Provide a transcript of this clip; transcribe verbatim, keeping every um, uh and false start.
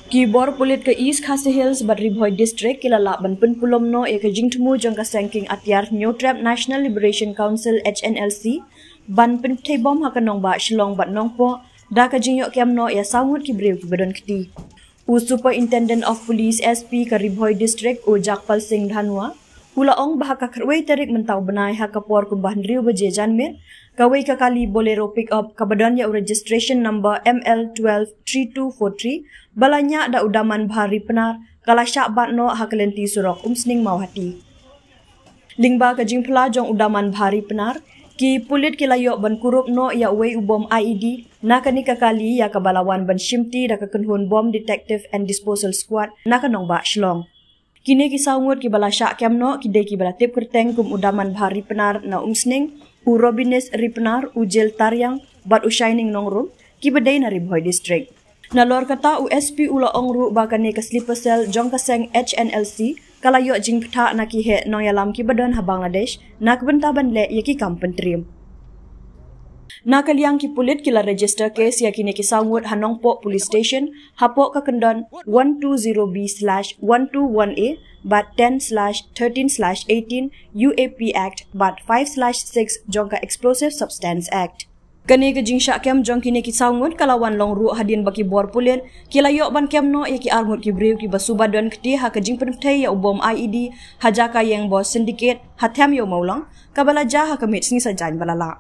Ki bor pulit ka East Khasi Hills bad Ri Bhoi District ki la lah ban pynpulom noh ïa ka jingthmu jong ka seng kieng atiar Hynñiewtrep National Liberation Council, H N L C, ban pynbthei bom ha ka nongbah Shillong bad Nongpoh da ka jingïoh kem noh ïa saw ngut ki briew kiba don kti. U Superintendent of Police, S P, ka Ri Bhoi District, u Jagpal Singh Dhanwa, u la ong ba ha ka khatwei tarik mynta u bnai ha ka por kumba hynriew baje janmiet, kawei ka kali Bolero pickup kaba don ïa u registration number M L twelve three two four three ba la ñiah da u Damanbha Ri Pnar ka la shah bat noh ha ka lynti surok Umsning Mawhati. Lyngba ka jingphla jong u Damanbha Ri Pnar, ki pulit ki la ïoh ban kurup noh ïa uwei u bom I E D na kane ka kali, ïa kaba la wan ban shimti da ka kynhun Bomb Detective and Disposal Squad na ka nongbah Shillong. Kine ki saw ngut kiba la shah kem noh ki dei kiba la tip kyrteng kum u Damanbha Ri Pnar na Umsning, u Robinis Ri Pnar, u Jil Tariang bad u Shining Nongrum, kiba dei na Ri Bhoi District. Nalor kata, u S P u la ong ruh ba kane ka sleeper cell jong ka seng H N L C ka la ïoh jingbthah na ki heh nongïalam kiba don ha Bangladesh na ka bynta ban leh ïa ki kam pyntriem. Na ka liang ki pulit ki la register case ïa kine ki saw ngut ha Nongpoh Police Station hapoh ka kyndon one two zero B slash one two one A bad ten slash thirteen slash eighteen U A P Act bad five slash six jong ka Explosive Substance Act. Kane ka jingshah kem jong kine ki saw ngut ka la wan long ruh hadien ba ki bor pulit ki la ïoh ban kem noh ïa ki ar ngut ki briew kiba suba don kti ha ka jingpynbthei ïa u bom I E D ha jaka ïeng bos syndicate ha Them Ïew Mawlong, kaba la jia ha ka miet sngi Saitjaiñ ba la lah.